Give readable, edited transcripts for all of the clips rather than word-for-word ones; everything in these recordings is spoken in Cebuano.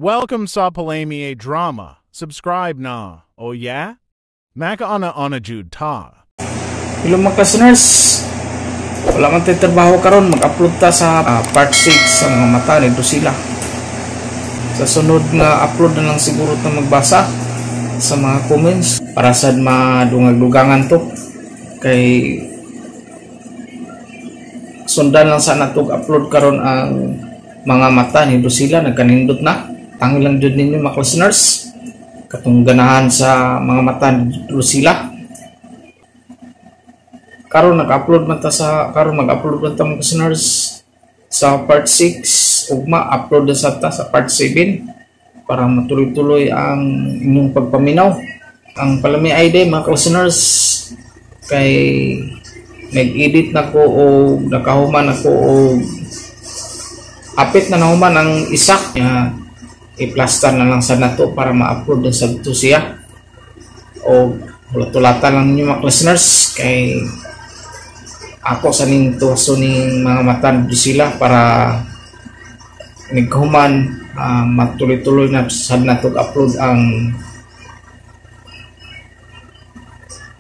Welcome sa Palami Drama. Subscribe na. Oh yeah? Makaana ana jud ta. Hello mga listeners. Wala man tayo trabaho karon, mag-upload ta sa part 6 sa Mga Mata ni Drusilla. Sa sunod nga upload na lang siguro ta magbasa sa mga comments para sad madungag-dugangan to, kay sundan lang sa natog upload karon ang Mga Mata ni Drusilla. Nagkanindot na. Tangi lang jud ninyo mga listeners katong ganahan sa Mga Mata ni Drusilla. Karon nag-upload man ta sa karon mag-upload man ta mga listeners sa part 6. Ugma upload na sa ta sa part 7 para matuloy-tuloy ang inyong pagpaminaw. Ang palami ID mga listeners, kay nag-edit na ko o nakahuman ako o apit na nahuman ang isa nga i-plaster na lang sa nato para ma-upload na sa to siya. O hulat-hulatan lang ninyo mga listeners, kay ako sa ning tuwaso ning Mga Mata ni Drusilla para naghuman, matuloy-tuloy na sad nato upload ang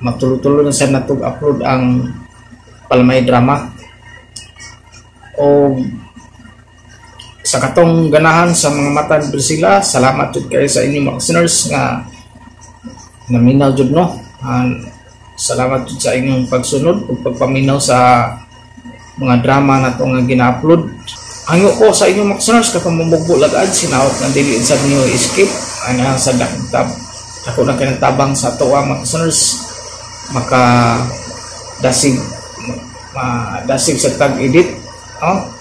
matuloy-tuloy na sad nato upload ang Palmay Drama. O sa katong ganahan sa Mga Mata ni Drusilla, salamat jud kayo sa inyong mga listeners nga naminaw jud, no? Salamat jud sa inyong pagsunod ug pagpaminaw sa mga drama na to nga gina-upload. Hangyo ko sa inyong mga listeners katong mamugbo lagad sinawat nga dili sad niyo skip ana sa tab ako na kanang tabang sa ato mga listeners, maka dasig ma dasig sa tag edit, oh.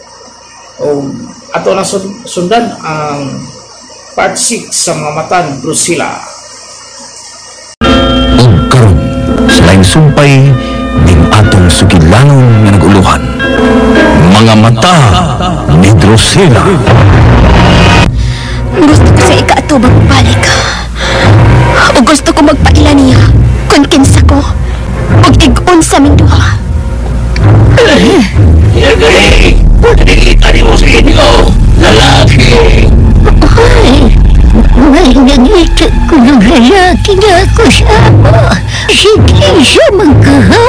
O ato na sundan ang part 6 sa Mga Mata ni Drusilla. Ug karon sa laing sumpay ning atong sugilanon nga nag-uluhan. Mga Mata ni Drusilla. Gusto ko sa ikaatubang balik. O gusto ko magpaila niya kung kinsa ko. Ug ig-on sa aming duha. Yagay! Nakikita ni mo sa inyo, lalaki! Ay, may nangita ko ng lalaki na ako sa amo. Sige siya magkaha.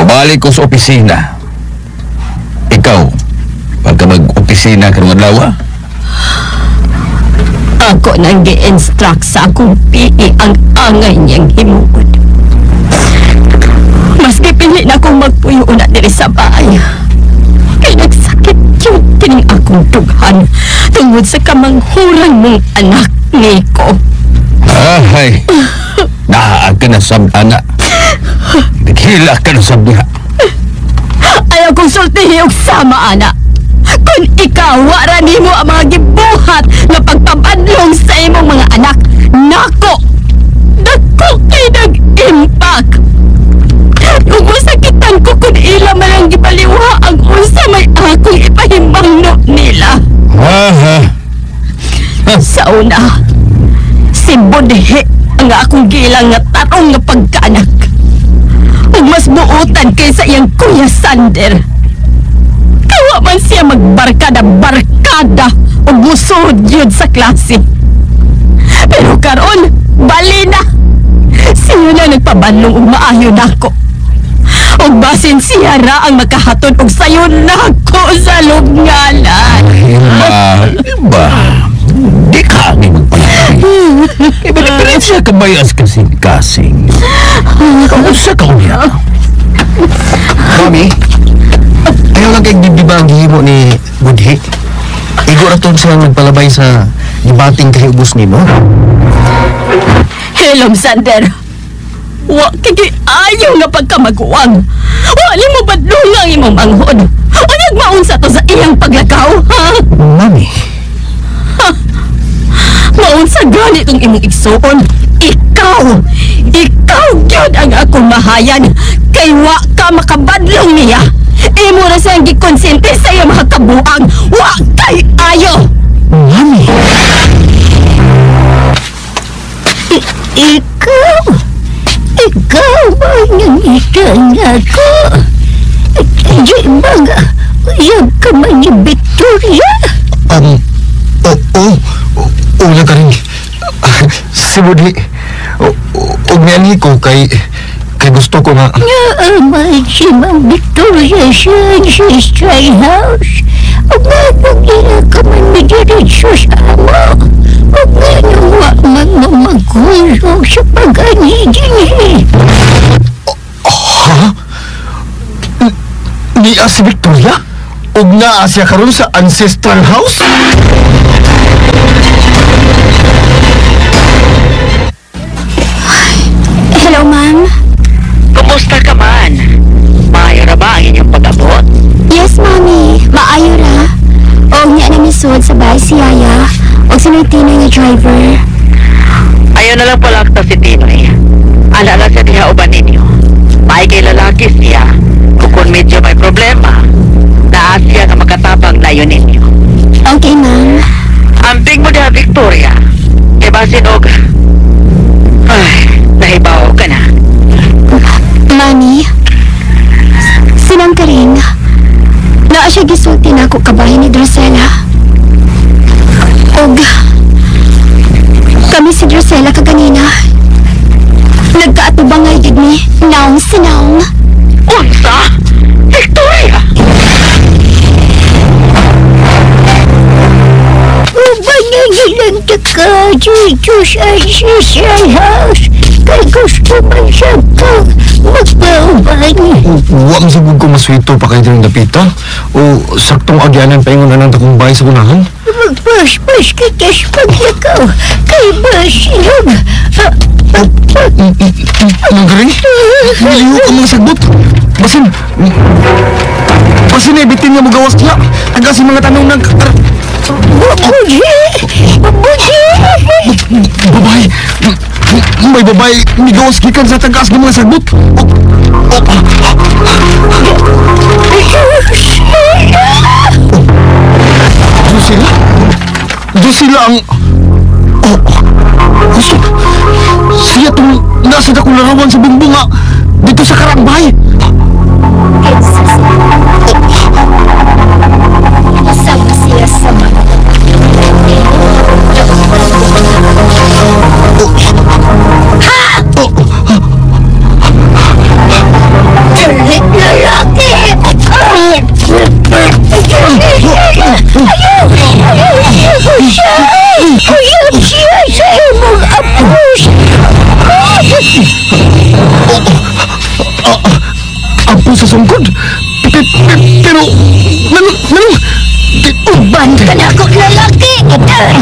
Mabalik ko sa opisina. Ikaw, pagka mag-opisina ka ng adlaw, ah? Ako nang gi-instruct sa akong PE ang angay niyang himuon. Maski pili na akong magpuyo na diri sa bahay. Kay nagsakit yun kining akong dughan tungod sa kamanghuran mong anak, Nico. Ay, naa ka na sab ana. Naghila ka na sab diha. Ayaw kong sultihi og sama, ana. Kung ikaw, wara nimo ang mga gibuhat nga pagpabadlong sa imong mga anak, nako! Dako kay nag-impact! Kung masakitan ko kung ila man ang gibaliwa ang unsa may akong ipahimangno nila. Ha ha. Sa una, si Budhe ang akong gilang nga tarong nga pagkaanak. Ug mas buotan kaysa iyang kuya Sander. Kawa man siya magbarkada-barkada ug musuod yun sa klase. Pero karon, bali na. Siya na nagpabanlong og maayo nako. Ug basin siya ra ang makahatod og sayon nako sa lubnganan. Hilma, ba? Di ka ni magpalaki. Kaya ba diferensya ka ba sa kasing-kasing? Kamusta ka niya? Mami, ayaw lang kay dibdiba ang gihimo ni Budhi. Igo ra ton siya nagpalabay sa gibating kay ubos nimo. Hello, Sander. Wa kay ayaw nga pagkamaguwang. Wa mo badlong ang imong manghod. O nagmaunsa to sa iyang paglakaw, ha? Mami, Maunsa gani tong imong igsuon. Ikaw! Ikaw gyud ang akong mahayan. Kay wa ka makabadlong niya. Imo ra siyang gikonsente sa iyang mga kabuang. Wa kay ayo! Mami. Ikaw, ikaw ba nangita na ako? Di ba nga, Uyab ka man ni Victoria? Oo. Una ka rin. Si Budhi. Og niani ko kay gusto ko nga. Naamay si Ma'am Victoria sa ancestral house. Ug mapag-iya ka man midiretso sa amo. Ug nga nawa man mo magkulong sa pag-ani dinhi. Ha? Niya si Victoria? Ug naa siya karon sa ancestral house? Hello, ma'am. Kumusta ka man? Maayo ra ba ang inyong pag-abot? Yes, mami. Maayo ra. O niya na misuod sa bahay si Yaya. O si Tinoy nga driver. Ayaw na lang palakta si Tinoy. Ala lang siya diha uban ninyo. May kay lalaki siya. Kung medyo may problema, naa siya nga makatabang na yun ninyo. Okay, ma'am. Amping mo diha, Victoria. Kay basin og... Ay, nahibaw ka na. Mami, sinang ka rin. Naa siya gisulti na ako kabahin ni Drusella. Og, kami si Drusella kaganina. Nagkaatubangay gid mi, naong sinaong. Unsa? Victoria! Uban na nilang taka dito sa ancestral house. Kay gusto man siya kang magpauban. Wa man sabog ko maswito pa kayo ng dapita. O saktong agyanan paingon na ng takong bahay sa unahan. Magpaspas kita sa paglakaw. Kay basinog. Nagari? Niliho ka mga sagbot. Basin ibitin nga mo gawas niya. Taga si mga tanong ng... Budhi! Budhi! Babay! May babay, migawas gikan sa tagas ng mga sagbot. Drusilla? Drusilla ang... Oh, gusto. Siya itong nasa dakong larawan sa bumbunga dito sa Karangbay. Kasama siya sa mga Lalaki! Ayaw! Ayaw siya! Uyab siya sa imong apos! Apo sa sungkod? Pero... Nanong... Uban ka na ako, lalaki! Ayaw!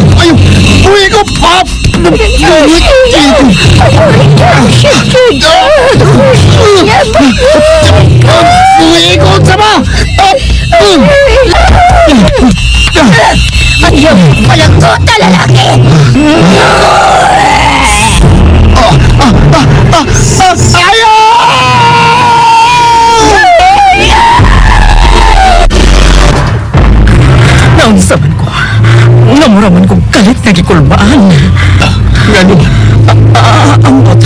Uwi ko! Pap! Uwi ko! Sama! Ayaw! Malangkot na lalaki! Ayaw! Naunsa man ko. Namuraman kong kalit na gikulbaan. Ngano ba? Ambot,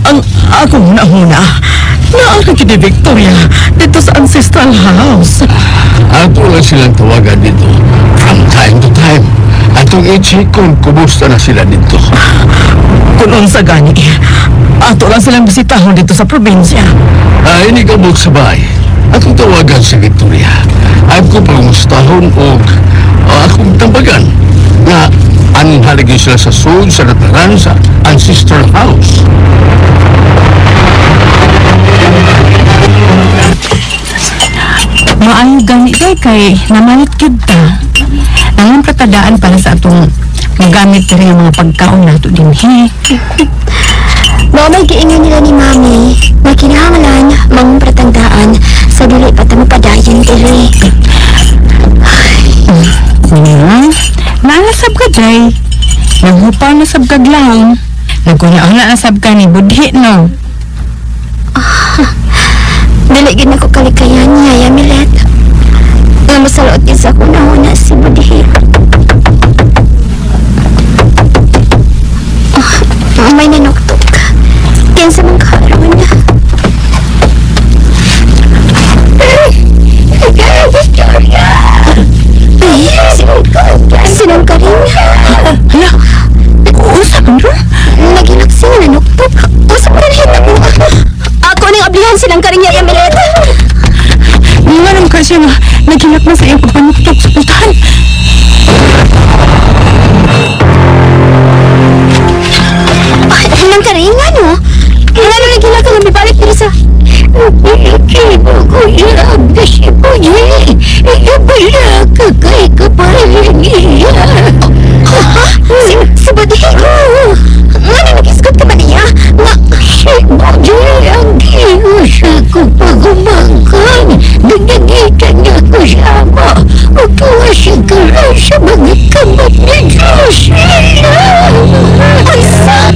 ang akong huna-huna. Naa ka ni Victoria dito sa ancestral house. Ato lang silang tawagan dito from time to time. Atong i-check kung kumusta na sila dito. Kung unsa gani, ato lang silang bisitahon dito sa probinsya. Ay, ini kabot sa bahay. Atong tawagan si Victoria. Ay ko pangustahon og akong tambagan na anong haligi sila sa sud sa dataran sa ancestral house. Maayo gani day kay namalit gyud ta. Nangan pratadaan para sa atong magamit diri ang mga pagkaon nato dinhi. Mao may giingon nila ni Mami na kinahanglan mga pratandaan sa dili pa ta mapadayon diri. Naalasab ka, Jay. Naghupaw na sab kag lahon. Naguna-una na sab ka ni Budhi, no? Dili gid nako kalikayan niya, Yamilet. Nga masaluot gid sa akong nahuna si Budhi. Oh, may nanuktok. Kinsa man karon? Victoria! Nagsuka siya nga naghilak na sa iyang pagpanuktok sa pultahan. Hinang karingan, no? Wala na naghilak ka lang bibalik diri sa... Ikibo ko siya, si Budhi. Ibala ka kay kapalan niya. Ha? Si Budhi? Nga na nag-isgot ka ba niya? Nga... Si Budhi ang giusa ko pagumangkan. Ginagita niya ko sa ama. Utuwa siya karon sa mga kamot ni Drusilla. Unsa?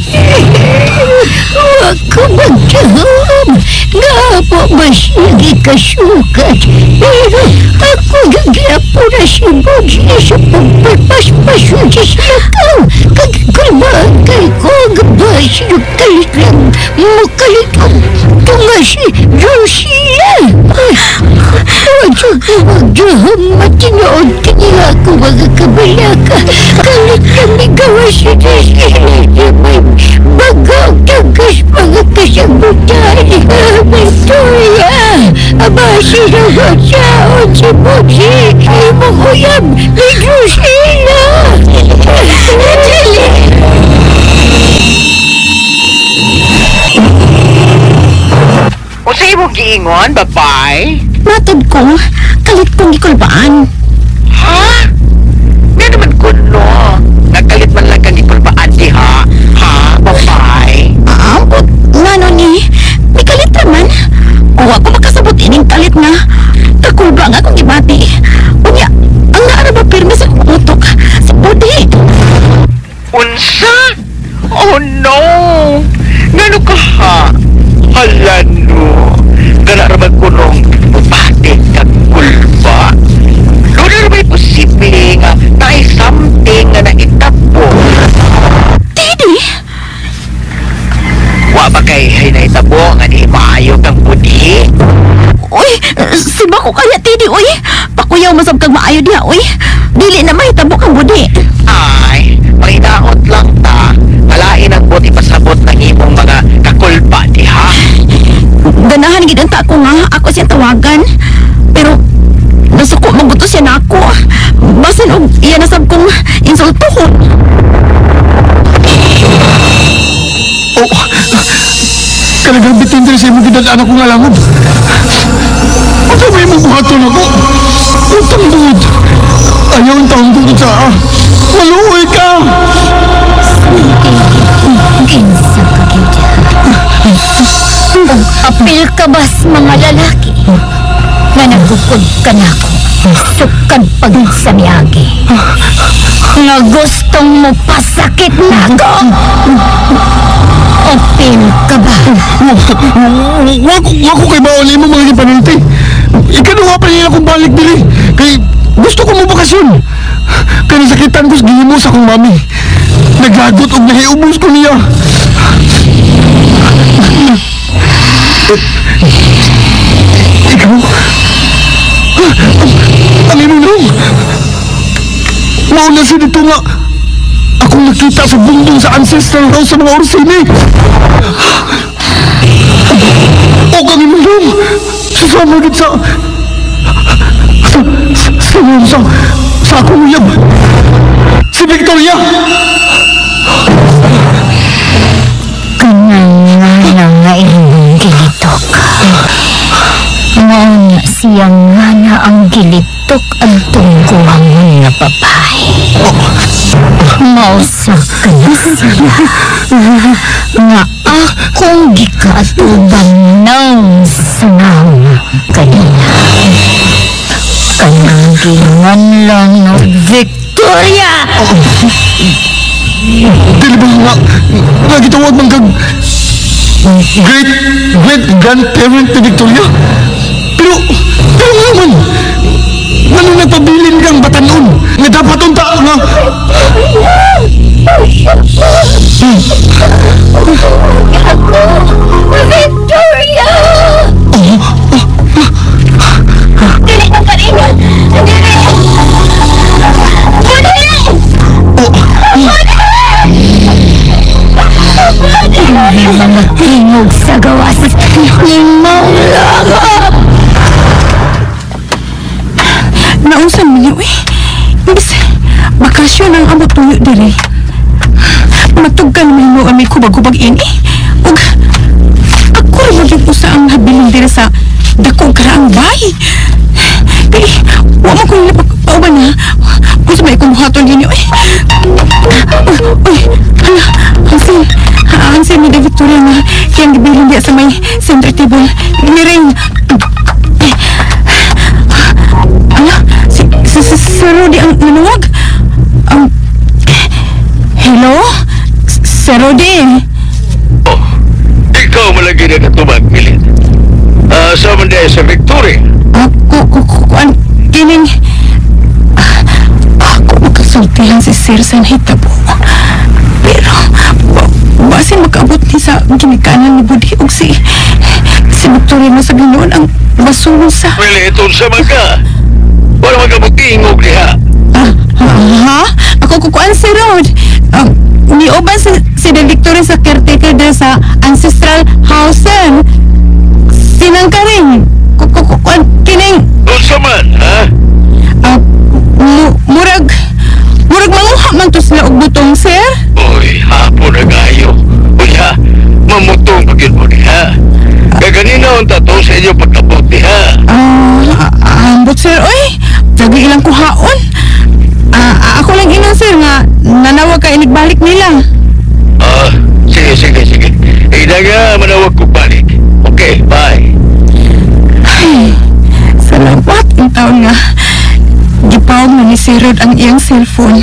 Huwag ko magtahom. Nga po ba siya gikasukat? Pero ako gagyapo na si Budhi sa pagpapaspaso sa silakaw. Kagkulbaan kay ko gabay siya kalit lang mukalit ang tunga si Drusilla. Huwag siya ko magtahom. Matinood kanila ako mga kabalaka. Kalit kami gawa si Drusilla sa may bagaw tagas mga kasagutan. Victoria! Aba, sinagot si Budhi! Imong uyab ni Drusilla! Dili! O sa imong giingon, babay? Matod ko, kalit kong gikulbaan. Ha? Nga naman kuno. Nagkalit man lang kang gikulbaan diha. Ha, babay? Aambot, nga no ni, may kalit naman. O ako makasabot ining kalit nga. Kakulba nga akong gibati. Unya, ang naara ba pirmi sa akong utok? Si Budhi. Unsa? Oh no! Ngano ka ha? Hala no! Gana ra man kunong mubati kag kulba. Doon na ba'y posible nga naay something nga naitabo? Teddy! Wa ba kay hay naitabo nga di maayo kang budhi? Uy, siba ko kaya, Teddy, uy. Pakuyaw masab kag maayo diha, uy. Dili na mahitabo kang budhi. Ay, panginaot lang ta. Alain ang buti pasabot ng imong mga kakulba diha. Ganahan gid unta ko nga ako siyang tawagan. Pero nasuko maguto siya na ako. Basan og iya nasab kong insultuhon. Oh, kanagang bitin diri sa imong gidad-an akong alangob. Unsa may imong buhaton ako? Utang bungod. Ayaw ang taong bungod sa ah. Maluoy ka! Kinsa ka gyud. Ug apil ka ba sa mga lalaki nga nagukod ka nako sukad pag sa miagi nga gustong mo pasakit nako? Apil ka ba? Wa ko kay baon nimo mga gipanulti. Ikaduha pa niya akong balik diri. Kay gusto ko mo bakasyon. Kay nasakitan ko sa gihimo sa akong mami. Naglagot og nahiubos ko niya. Ikaw? Ang imong nung? Mauna siya dito nga akong nakita sa bundong sa ancestral house sa mga Orsini. O kang imong nung? Sasama gid sa sa akong uyab. Si Victoria! Kanang nga nga imong gilitok. Mauna siya nga na ang gilitok ang tungguangon na babae. Mausa ka na siya nga akong gikaatubang ng sanang kanina. Kanang gingan lang ng Victoria! Dili ba nga nga gitawag man kag great great grandparent ni Victoria? Pero nga man, ngano nagpabilin kang batanon nga dapat unta nga Ako, Victoria! Dili kang karingan! Dili! Budhi! May mga tingog sa gawas ni Maulaga! Bakasyon ang amo tuyo diri. Matugkan man mo ang may kubag-kubag ini. Ug ako ra mo gyud usa ang habilin diri sa dakong karaang bay. Kay wa man ko nila pauban ha. Unsa may akong buhaton ninyo eh. Uy, hala, Hansin. Hansin ni De Victoria nga kiyang gibilin diya sa may center table. Niring. Hala, si Sir Rudy ang nanawag. Hello? Sir Rudy? Oh, ikaw malagi na katubag, Milit. Sa man diay sa Victoria. Ako, kining, ako makasultihan si Sir sa nahitabo. Pero, basin makaabot ni sa ginikanan ni Budi og si Victoria mo sa Ginoon ang basungon sa. Milit, unsa man ka? Wala magabutingog diha. Ha? Ako kukuan si Rod. Niuban si De Victoria sa caretaker diri sa ancestral house. Sinangkaring. Kukuan kining Unsa man, ha? Murag manguha man to sila og butong, sir. Uy, hapon na kayo. Uy, ha? Mamutong pag yun mo diha. Kaganina unta to sa inyo pagkabot diha. Ambot sir, oy. Dagi ilang kuhaon. Ako lang ingon sir nga nanawag ka inigbalik nila. Sige. Idaga manawag ko balik. Okay, bye. Ay, salamat ang taon nga. Gipawag na ni Sir Rod ang iyang cellphone.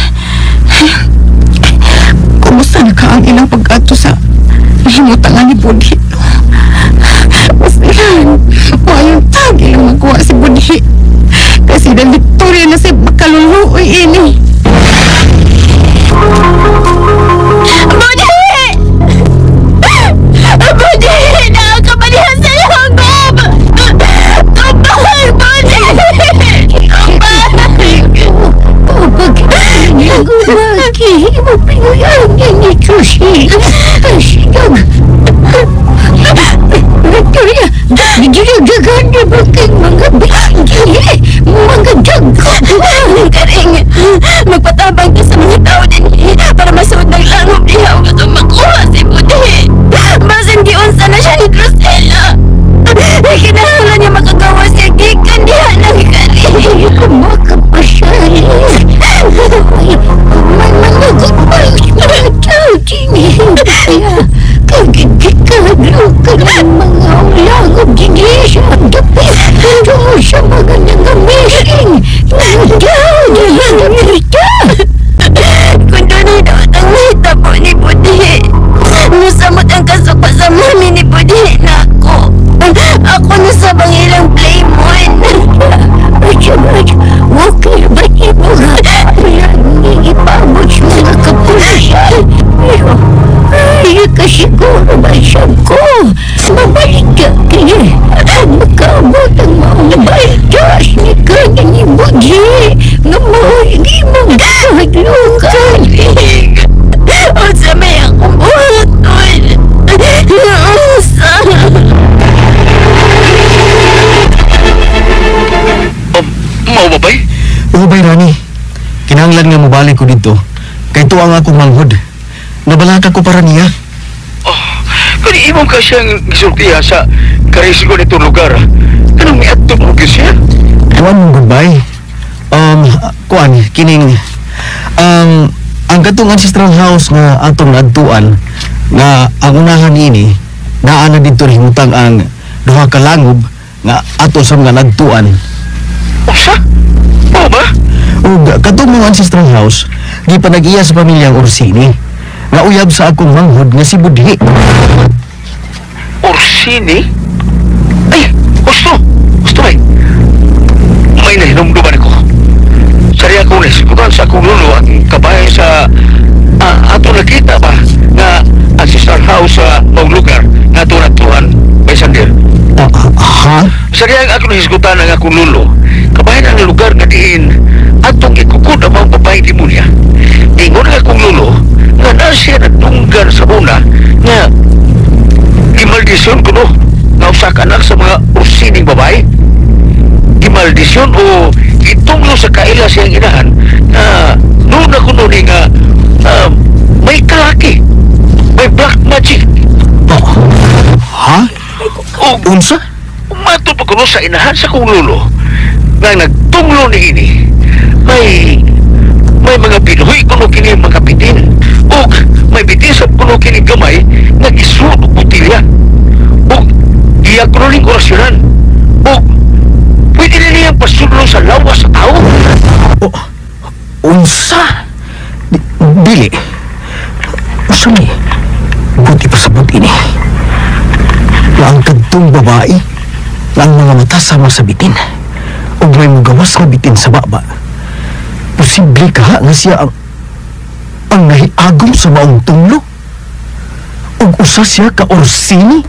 Ay, kumusta na ka ang ilang pag-ato sa nahimutangan ni Budhi? Mas ilan, wayong tag ilang magkuha si Budhi. Kasi na Victoria na si makaluluoy ini. Budhi! Budhi! Nakakabalihan sa langob! Tubang! Budhi! Victoria, daghan ba kay mga bigay? Mga dagko. Karing, magpatabang ka sa mga tao din para masuod ng langob diha ug atong makuha si Budhi. Basin giunsa na siya ni Drusilla. Kinahanglan niya makagawa siya gikan diha ng Karing. Hindi ko makapasali. May mga gupay mga tao din. Kaya, kagigikadlo ka ng mga ulangob din sa dapit. Tungo sa mga nangamishing. Mga tao din sa dapit. Kung doon dapat ang mahitabo ni Budhi. Nasamot ang kasuko sa mami ni Budhi na ako. Ako na sa bang ilang playmon. At okay ba di mo ipabot sa mga kapulisan? Pero, ay, kasiguro ba siya ko? Mabalik ka kaya makaabot ang maong baltas ni kanya ni Budhi nga mahuigi mong kahadlukan. Unsa may akong buhaton. Unsa? Mao ba bay? Oo bay, Rani. Kinahanglan nga mobalik ko dito. Kay tuwa nga akong manghod. Nabalaka ko para niya. Oh, kani imong ka siyang gisultiha sa karisgo nitong lugar. Kanang miadto mo gyud siya? Kuan mong goodbye. Kuan, kining ang katong ancestral house nga atong naadtuan nga ang unahan niini naa na didto nahimutang ang duha ka langob nga ato sa mga nagtuan. Usa? Mao ba? Ug katong mga ancestral house gipanag-iya sa pamilyang Orsini nga uyab sa akong manghod nga si Budhi. Orsini? Ay, gusto. Gusto bay. May nahinumduman ako. Sari ako nasikutan sa akong lulo ang kabayan sa ato nakita ba nga ancestral house sa maong lugar nga ato natuan may sandir. Ha? Sari ang ako nahisgutan ang akong lulo. Kabayan ang lugar nga diin atong ikukod ang maong babae demonya. Ingon ang akong lulo nga na siya nagdunggan sa una nga gimaldisyon ko no nga usa ka anak sa mga Orsining babae. Gimaldisyon o gitunglo sa kaila siyang inahan na Noon ako noon nga may kalaki. May black magic. Oh. Ha? O, Unsa? umato pa kuno sa inahan sa kong lulo nga nagtunglo ni ini. May mga binuhi kuno kini mga bitin. Ug may bitin sa kuno kini gamay nga gisulod og botelya. Ug iya kuno ning orasyonan. Ug pwede na niyang pasudlo sa lawas sa tao. Oh, unsa? Dili. Unsa ni? Buti pa sa buti ni. Na ang kadtong babae, na ang mga mata sama sa bitin. Ug may mugawas nga bitin sa baba. Posible ka nga siya ang nahiagom sa maong tunglo. Ug usa siya ka Orsini.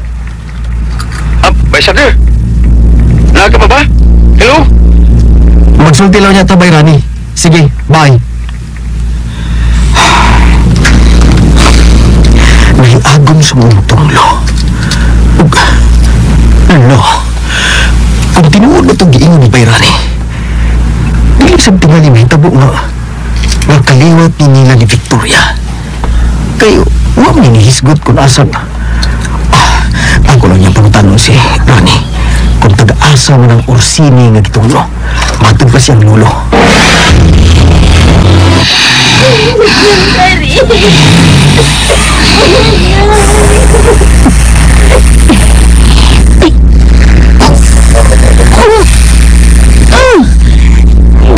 Bay Sander. Naa ka pa ba? Hello? Magsulti lang niya tabay, Rani. Sige, bye. Nahiagom sa maong tunglo. Ug, lo, kung tinuod na itong giingon ni Bayrani, dili sa tingali mahitabo nga kaliwat ni nila ni Victoria. Kay, wa man nihisgot kung asan. Ang kulang niyang pangutanon si Rani. Kung taga-asa man ang Orsini nga gitunglo, matod pa siyang lulo.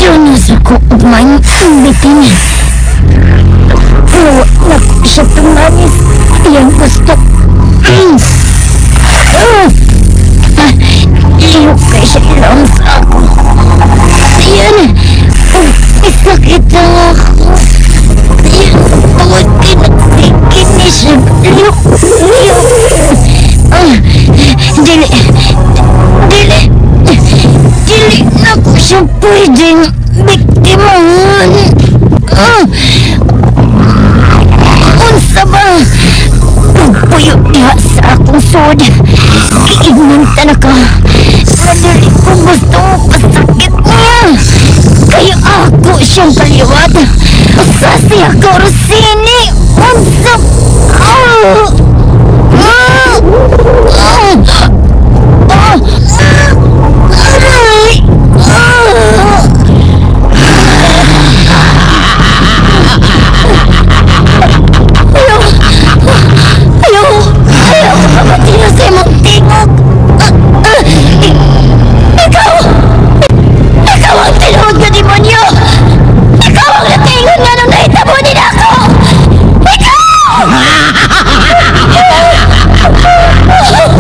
Jonas ako ugman bitin. Pero na siya tumanis. Iyang gusto. Lihok kay siya ilang sa ako. Ayan. Isakit lang ako. Ayan. Tungod kay nagsikin ni siya. Lihok. Lihok. Dili. Dili. Dili na ko siya pwedeng biktimahan. Unsa ba? Pagpuyo diha sa akong sod. Kiignan ta na ka. Madali ko gusto mo pasakit niya. Kaya ako siyang kaliwat. Usa siya ka Orsini. Unsa? Aray! Ayaw! Ayaw! Ayaw! Kapatid sa imong tingog! Ikaw! Ikaw ang tinuod nga demonyo! Ikaw ang natingon nga nung nahitabo din ako! Ikaw!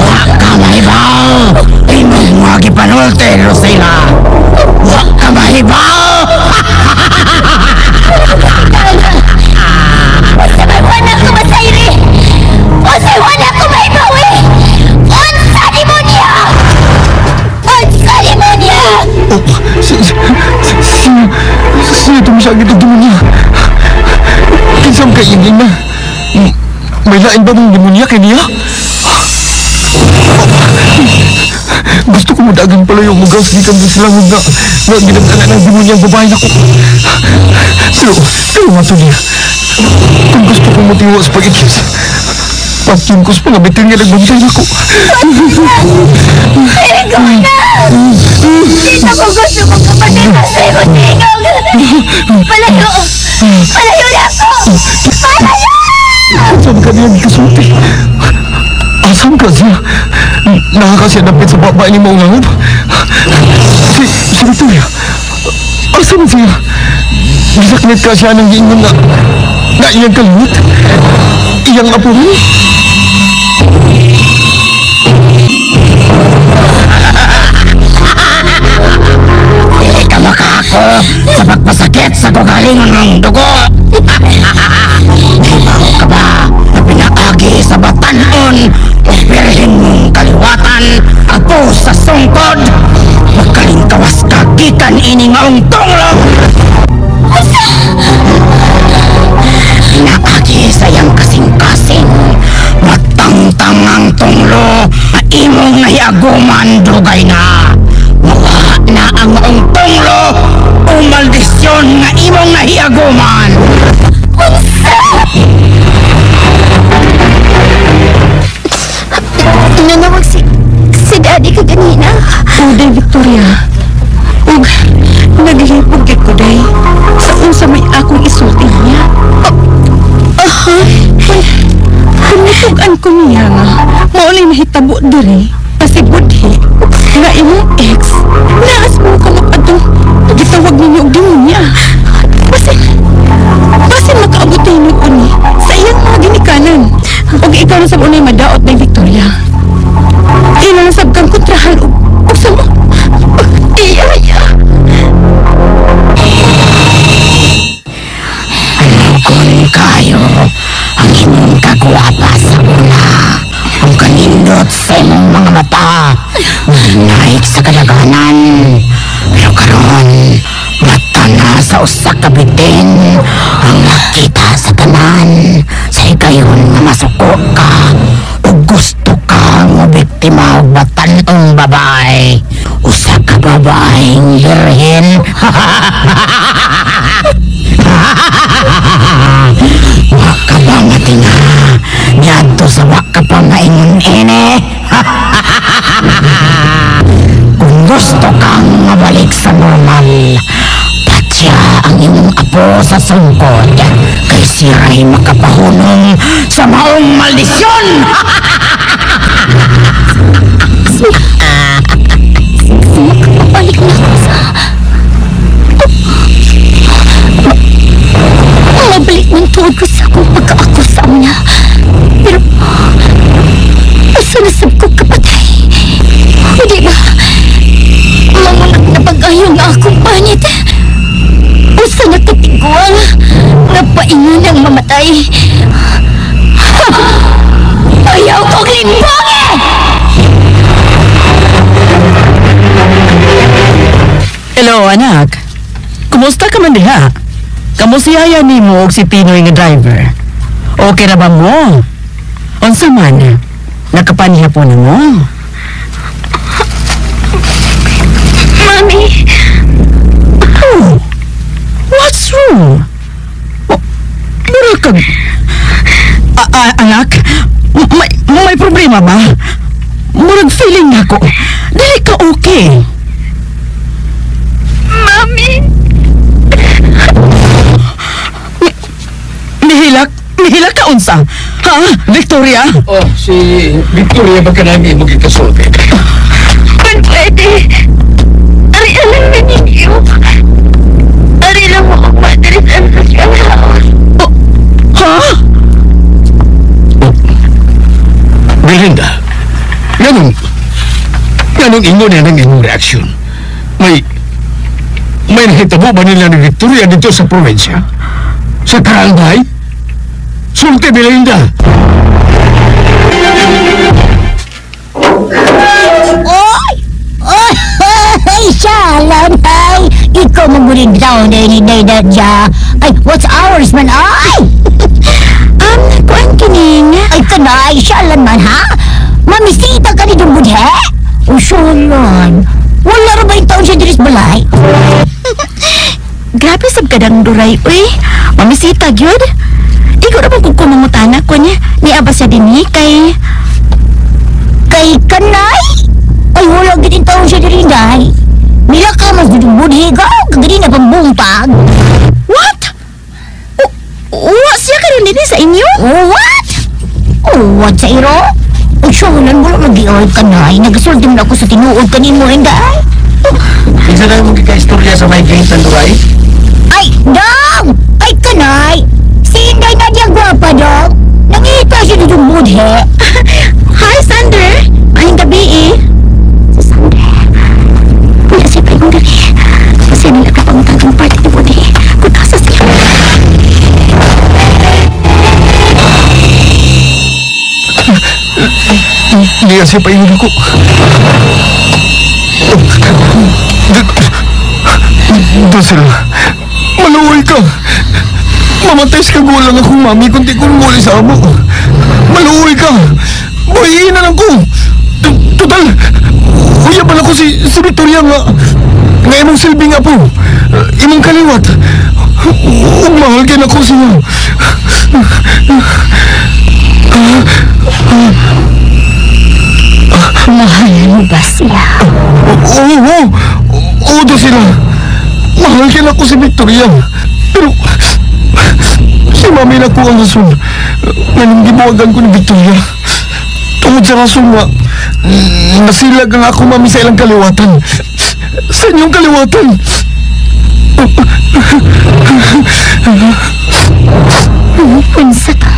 Wa ka mahibaw! Imong mga gipanulte, Rosela! Wa ka mahibaw! Unsa may wala ko masayri! Unsa wala ko mahibawi! Unsa demonyo! Unsa demonyo! Oh, siya itong siya agad demonya. Kinsam kay iyang ina. May lain ba mong demonya kay niya? Gusto ko madagan pala yung mugas gikan sa silangog na ginagdala ng demonya ang babae nako. Pero mato niya. Kung gusto ko matiwa sa pag-ikis, patyon ko sa mga bitin nga nagbantay nako. Ikaw na! Dito ko gusto mong kapatid sa imong tingog! Palayo! Palayo na ako! Palayo! Saan ka niya gikasulti? Asan ka siya? Nakaka siya dapit sa baba ni maong langop? Si Victoria, asan siya? Gisaknit ka siya ng giingon na iyang kalimut? Iyang apuhan? Dili ka makaako sa pagpasakit sa kagalingon ng dugo. Hibaw ka ba na pinaagi sa batanon o birhen mong kaliwatan apo sa sungkod? Magkalingkawas ka gikan ini maong tunglong. Pinaagi sa iyang kasing-kasing, matangtang ang tunglo na imong nahiaguman dugay na. Mawa na ang maong tunglo o maldisyon nga imong nahiagom. matuman. Unsa? Nanawag si Daddy ka ganina. Uday, Victoria. Ug naglipog gid ko, day. Sa unsa may akong isulti niya. Aha. Kung natug-an ko niya nga, maulay mahitabo diri, kasi budhi, nga imong ex, naas mo kamot atong gitawag ninyo og demonya. Basin makaabot tayo uni sa iyang mga ginikanan. Og ikaw na sab unay madaot day, Victoria. Ila na sab kang kontrahan og sa mo. Iya, iya. Kung kayo ang imong kagwapa sa una, ang kanindot sa imong mga mata, naik sa kadaganan. Pero karon, mata na sa usa ka bitin ang nakita sa tanan. Sa higayon nga masuko ka o gusto ka nga biktima og batanong babae, usa ka babaeng birhen. Wa ka ba matinga? Niadto sa wa ka pa maingon ini. Kung gusto kang mabalik sa normal, patya ang imong apo sa sungkod kay siya'y makapahunong sa maong maldisyon. Makapabalik na ako sa... Mabalik ng tuod ko sa akong pagkaako sa una. Pero... Asa na sab ko kapatay? Hindi ba? Mangunak na pag-ayaw nga akong panit. Usa na katiguang nga paingon ang mamatay. Ayaw kong limbongi! Hello, anak. Kumusta ka man diha? Kamo si Yaya nimo og si Pinoy nga driver. Okay ra ba mo? Unsa man? Nakapaniha po na mo? Mami! Oh, what's wrong? Mura kag... Anak, may problema ba? Murag feeling nako. Dili ka okay. Mami! Mihilak ka unsa? Ha, Victoria? Oh, si Victoria ba ka namin imong gikasulti? Kung pwede, ari alam na ninyo. Ari lang mo kung madali sa ancestral house. Oh, ha? Oh, Belinda, ganun ingon yan ang imong reaksyon. May nahitabo ba nila ni Victoria dito sa probinsya? Sa Karangay? Sulti, Belinda! Oy! Oy! Shalom! Ay! Ikaw magurin daw na ini na dya. Ay, what's ours man? Ay! Kuan kining? Ay, kanay! Shalom man, ha? Mamisita ka ni Dumbudhe? O, shalom. Wala ra ba yung taon siya diris balay? Grabe sab kadang duray, uy. Mamisita, gyud. Ikaw ra ba kung kumangutana ko niya? Niya ba siya dinhi kay... Kay kanay? Ay, wala gid taon siya diri, day. Mila ka mas dudubudhi ka, kagadi na pambuntag. What? Wa siya karon dinhi sa inyo? What? Oh, what sa iro? Ay, siya, wala mo lang nag-iol kanay. Nagasulti mo na ako sa tinuod kanimo, inday. Kinsa na mong kikaistorya sa may gate ng Duray? Ay, dong! Ay, kanay! Si Inday na diya gwapa, dong! Nangita siya dudubudhi. Hi, Sander! Maayong gabi, eh. Si Sander. Wala siya pa yung diri. Kasi nila ka pangutang ang party ni Budhi. Kutasa siya. Niya siya paingon ako. Dosel, maluoy ka. Mamatay sa kagulang akong mami kung di ko muli sa amo. Maluoy ka. Buhiin na lang ko. Total, uya pala ko si Victoria nga Nga imong silbing apo, imong kaliwat. Ug mahal kay nako siya. Mahal mo ba siya? Oo, oo, Drusilla. Mahal kay nako si Victoria. Pero si mami na ko ang rason nga nang gibuwagan ko ni Victoria. Tungod sa rason nga nasilag ang ako mami sa ilang kaliwatan. Sa inyong kaliwatan. Unsa ka?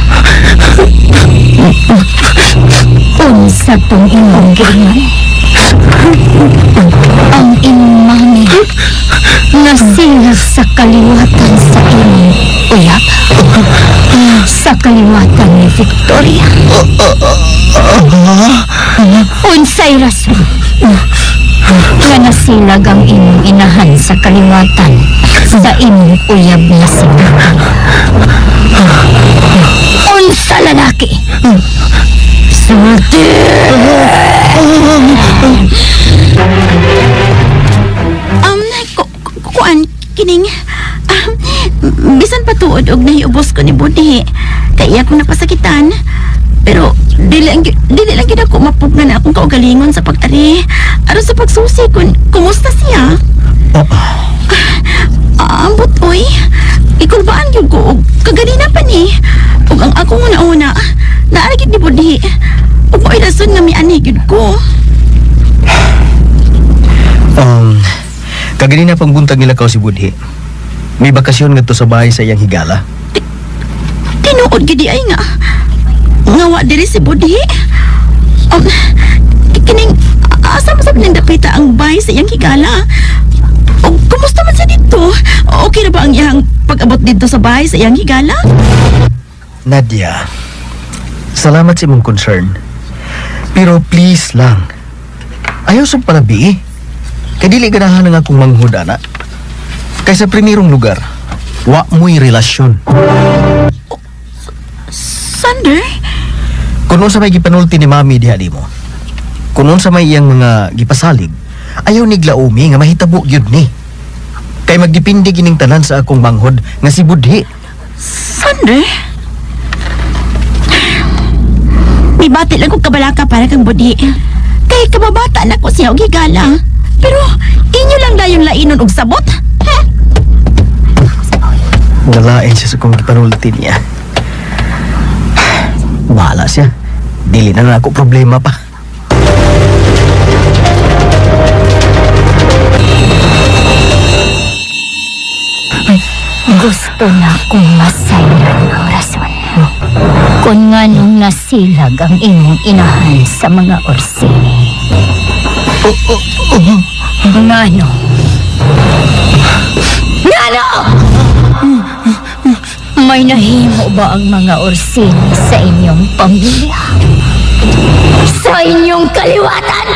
Unsa tong imong giingon? Ang imong mami nasilag sa kaliwatan sa imong uyab. Sa kaliwatan ni Victoria. Unsay rason nga nasilag ang imong inahan sa kaliwatan sa imong uyab na si Victoria? Unsa lalaki? Sulti! Kuan, kining, bisan pa tuod og nahiubos ko ni Budhi, kaya akong napasakitan. Pero dili lang gid ako mapugnan na akong kaugalingon sa pag-ari. Aron sa pagsusi kun kumusta siya? Ambot oy. Ikulbaan gyud ko og kaganina pa ni. Ug ang akong una-una naa gyud ni Budhi. Ug mo'y rason nga miani gyud ko. Kaganina pang buntag nila kaw si Budhi. May bakasyon ngadto sa bahay sa iyang higala. Tinuod gid ay nga. Ngawa diri si Budhi. Kining asa man sa dapita ang bahay sa iyang higala? O, kumusta man sa dito? Okay na ba ang iyang pag-abot dito sa bahay sa iyang higala? Nadia, salamat sa imong concern. Pero please lang, ayaw sa palabi eh. Kadili ganahan ang akong manghud, ana. Kaysa primerong lugar, wa mo'y relasyon. Sander? Kung sa may gipanulti ni Mami diha di mo, kung sa may iyang mga gipasalig, ayaw ni Glaumi nga mahitabo gyud ni. Kay magdepende gining tanan sa akong manghod nga si Budhi. Sander? Mibati lang kong kabalaka para kang Budhi. Kay kababata na ko siya og higala. Pero inyo lang dayong lainon og sabot. Ha? Nalain siya sa kong gipanulti niya. Bahala siya. Dili na ako problema pa. Gusto na akong masayran ang rason. Kung nga nung nasilag ang imong inahan sa mga Orsini. Ngano? Ngano? May nahimo ba ang mga Orsini sa inyong pamilya? Sa inyong kaliwatan?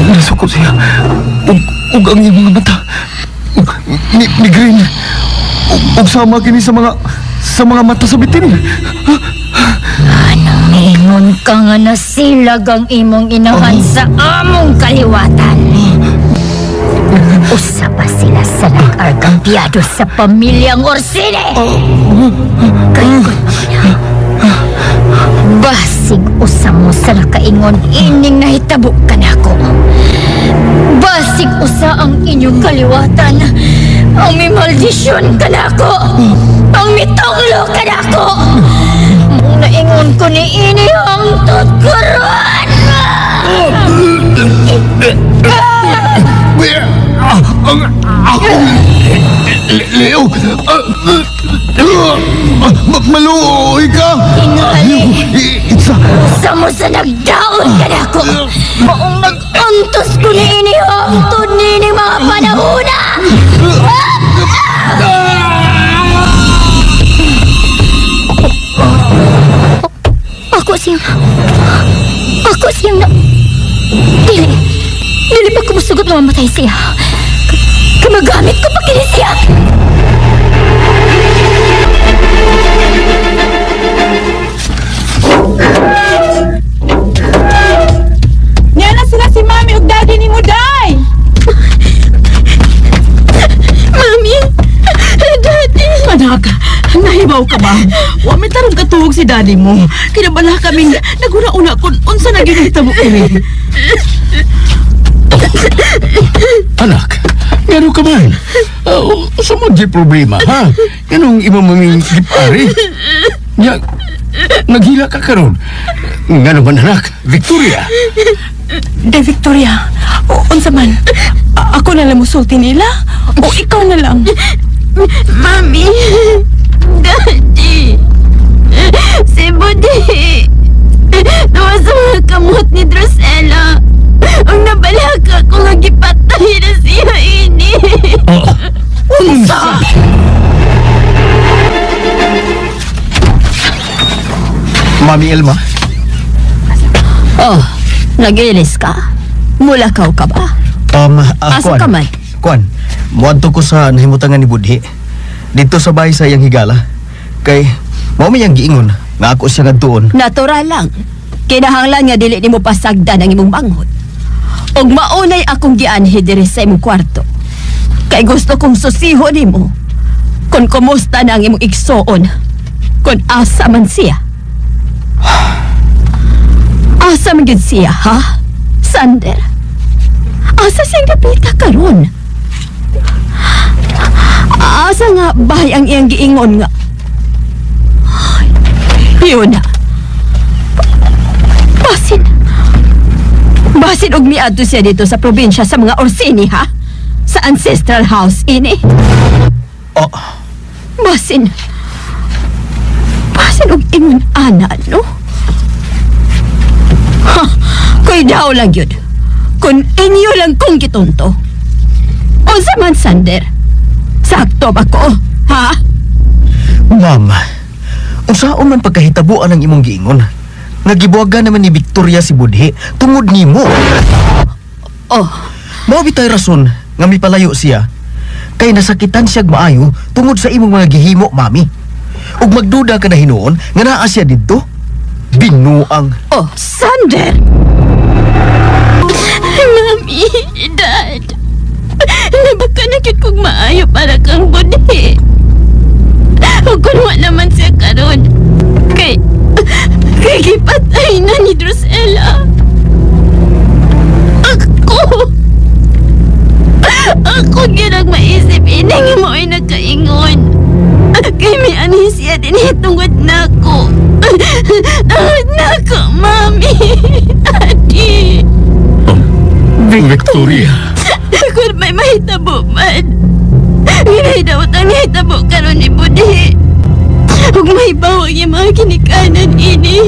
Nasuko siya. Ug ang iyang mga mata. Ni Green. Ug sama kini sa mga mata sa bitin. Anong ingon ka nga nasilag ang imong inahan sa among kaliwatan? Usa pa sila sa nag-argambyado sa pamilyang Orsini. Kay kun na, basig usa mo sa nakaingon ining nahitabo ka nako. Basig usa ang inyong kaliwatan. Ang may maldisyon ka nako. Ang mitonglo ka nako. Mung naingon ko ni ini ang tutkuron. Akong Leo, maluoy ka. Tingali. Itsa. Usa mo sa nagdaon ka nako. Maong nag-untos ko ni ini hangtod ni mga panahona. Ako siyang na... Dili pa kumusugot na mamatay siya. Kamagamit ko pa kini siya. Niya na sila si Kahibaw ka ba? Wa may tarong katuog si daddy mo. Kinabala kaming naguna-una kung unsa na ginahitabo kini. Anak, ngano ka man? Sa mo di problema, ha? Ganong imo maming gipari? Nya, naghila ka karon. Ngano man, anak? Victoria! De Victoria, unsa man? Ako na lang musulti nila? O ikaw na lang? Mami! Daddy! Si Budi! Tuwa sa mga kamot ni Drusella. Ang nabalaka ko nga gipatay na siya ini. Unsa? Mami Elma? Oh, nagilis ka? Mulakaw ka ba? Asa ka man? Kuan, muadto ko sa nahimutangan ni Budhi. Dito sa bahay sa iyang higala. Kay, mao may iyang giingon nga ako siya ngadtuon. Natural lang. Kinahanglan nga dili nimo pasagdan ang imong manghod. Og maunay akong gianhi diri sa imong kwarto. Kay gusto kong susiho nimo kung kumusta na ang imong igsoon, kung asa man siya. Asa man gyud siya, ha? Sander. Asa siyang dapita karon? Asa nga bahay ang iyang giingon nga? Ay, yun na. Basin. Basin og miadto siya dito sa probinsya sa mga Orsini, ha? Sa ancestral house, ini. Oh. Basin. Basin og ingon ana, no? Ha, kuy daw lang yun. Kung inyo lang kong gitunto. Unsa man, Sander? Sakto ba ko, ha? Ma'am, unsaon man pagkahitabuan ang imong giingon? Nagibuwagan naman ni Victoria si Budhi tungod nimo. Oh. Mao bitay rason nga mipalayo siya. Kay nasakitan siyag maayo tungod sa imong mga gihimo, mami. Ug magduda ka na hinuon nga naa siya didto. Binuang. Oh, Sander! Mami, Dad. Nabaka na gyud kog maayo para kang Budhi. Ug kun wa naman siya karon. Kay gipatay na ni Drusella. Ako gyud ang maisip ini nga mao'y nagkaingon. Kay may anhi siya din tungod nako. Tungod nako, Mami. Adi. Victoria. Kung may mahitabo man. Ginahidawat ang nahitabo karon ni Budhi. Ug mahibaw ang iyang mga ginikanan ini.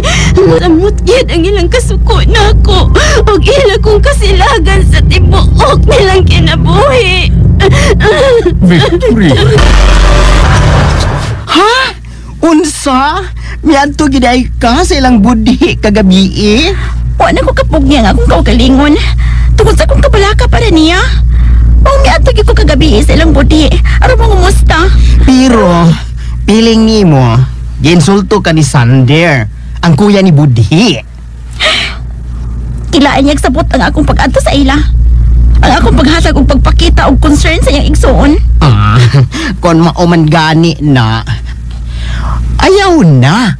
Samot gyud ang ilang kasuko nako. Ug ila kong kasilagan sa tibuok nilang kinabuhi. Victoria. Ha? Unsa? Miadto gid ay ka sa ilang budhi kagabi eh? Wa na ko kapugya nga akong kaugalingon. Tungod sa akong kabalaka para niya. O miadto gyud ko kagabi sa ilang budhi. Aron mangumusta. Pero piling nimo, giinsulto ka ni Sander, ang kuya ni Budhi. Kilaan niya sabot ang akong pag-adto sa ila. Ang akong paghatag og pagpakita og concern sa iyang igsoon. Ah, kon mao man gani na. Ayaw na.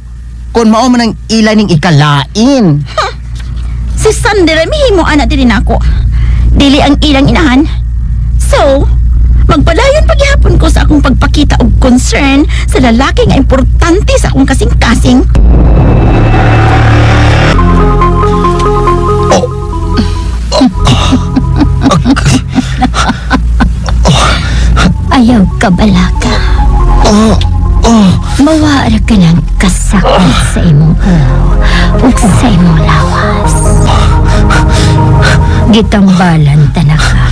Kon mao man ang ila ning ikalain. Huh. Si Sander ay mihimo ana diri nako. Dili ang ilang inahan. So, magpalayon paghihapon ko sa akong pagpakita og concern sa lalaki nga importante sa akong kasing-kasing. Oh. Ayaw ka balaka. Oh. Oh. Mawara ka ng kasakit sa imong ulo ug sa imong lawas. Gitambalan ta na ka.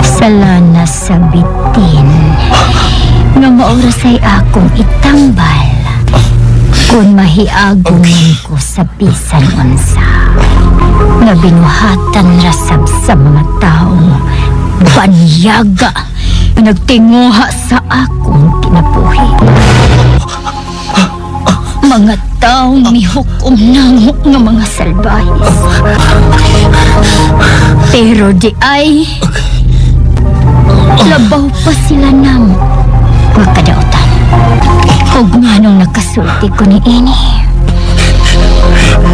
Sala na sa bitin nga maurasay akong itambal. Kung mahiagong man ko sa bisan unsa nga binuhatan rasab sa mga taong banyaga nagtinguha sa akong kinabuhi. Mga taong mihukom namo nga mga salbahis. Pero di ay labaw pa sila namo makadautan. Og nganong nakasulti ko ni ini?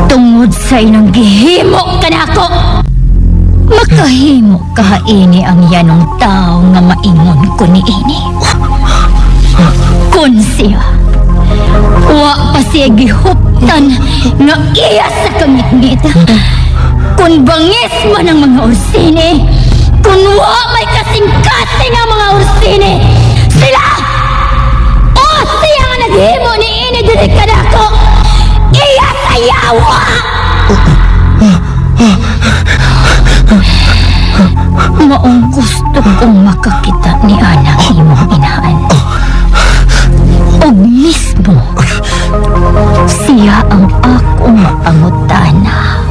Tungod sa inong gihimo kanako. Makahimo kahaini ang yanong tao nga maingon ko ni ini. Kun siya, wa pa siya gihuptan nga iya sa kangitngit. Kun bangis man ang mga Orsini, kun wa may kasing-kasing ang mga Orsini, sila! O siya nga naghimo ni ini diri kanako! Iya sa yawa! Maong gusto kong makakita ni Anang imong inahan. Og mismo, siya ang akong mapangutana.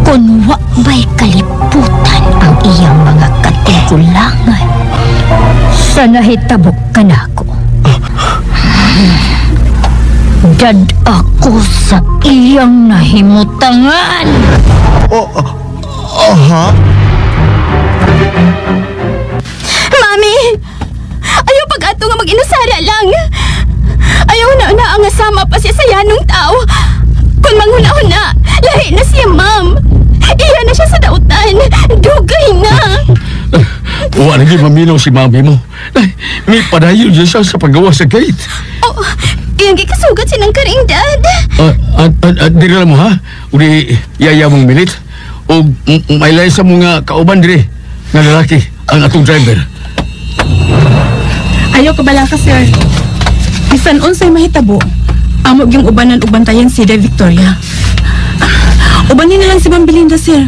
Kung wa ba'y kaliputan ang iyang mga katigulangan sa nahitabok kanako. Dad ako sa iyang nahimutangan. Mami! Ayaw pag-ato nga mag-inusara lang. Ayaw na ang asama pa siya sa yanong tao. Kung manghuna-huna, lahi na siya, ma'am. Iya na siya sa dautan. Dugay na. Wa na gyud maminaw si mami mo. May padayon siya sa paggawa sa gate. Oh, iyang gikasugat sinang karing, Dad. Diri lang mo, ha? Uli, yaya mong minit. O may lay sa mga kauban diri nga lalaki ang atong driver. Ayaw ka bala ka, sir. Bisan unsay mahitabo, amo gyung ubanan ug bantayan si De Victoria. Ubanin na lang si Ma'am Belinda, sir.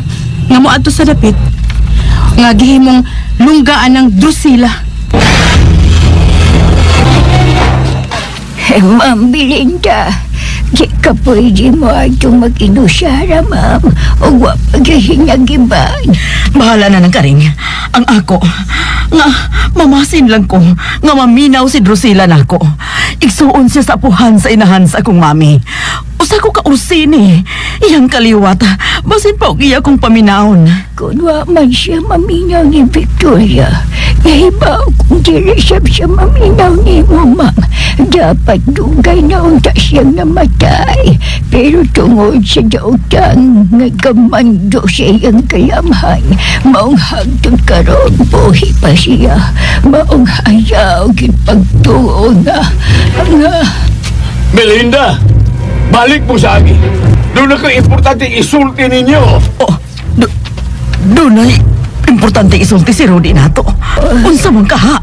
Nga mo adto sa dapit. Nga gihimong lunggaan ng Drusilla. Ma'am Belinda, di ka pwede mo atong mag-inusara, ma'am. O wa paghihinyagiban. Bahala na ng karing. Ang ako, nga mamasin lang ko, nga maminaw si Drusilla nako. Igsuon siya sa apuhan sa inahan sa akong mami. Usa ko ka Orsini. Iyang kaliwat, basin pa og iya kong paminawon. Kung wa man siya maminaw ni Victoria, nahibaw kung dili siya maminaw ni mo, ma'am. Dapat dugay na unta siyang namatay. Pero tungod sa dautan, nga gamando sa iyang kalamhan, maong hagtod karon buhi pa siya. Maong hayaw pagtuo nga. Belinda! Balik mo sa akin. Doon na kayo importante isulti ninyo. Oh, doon na importante isulti si Rudy nato. Unsa man kaha?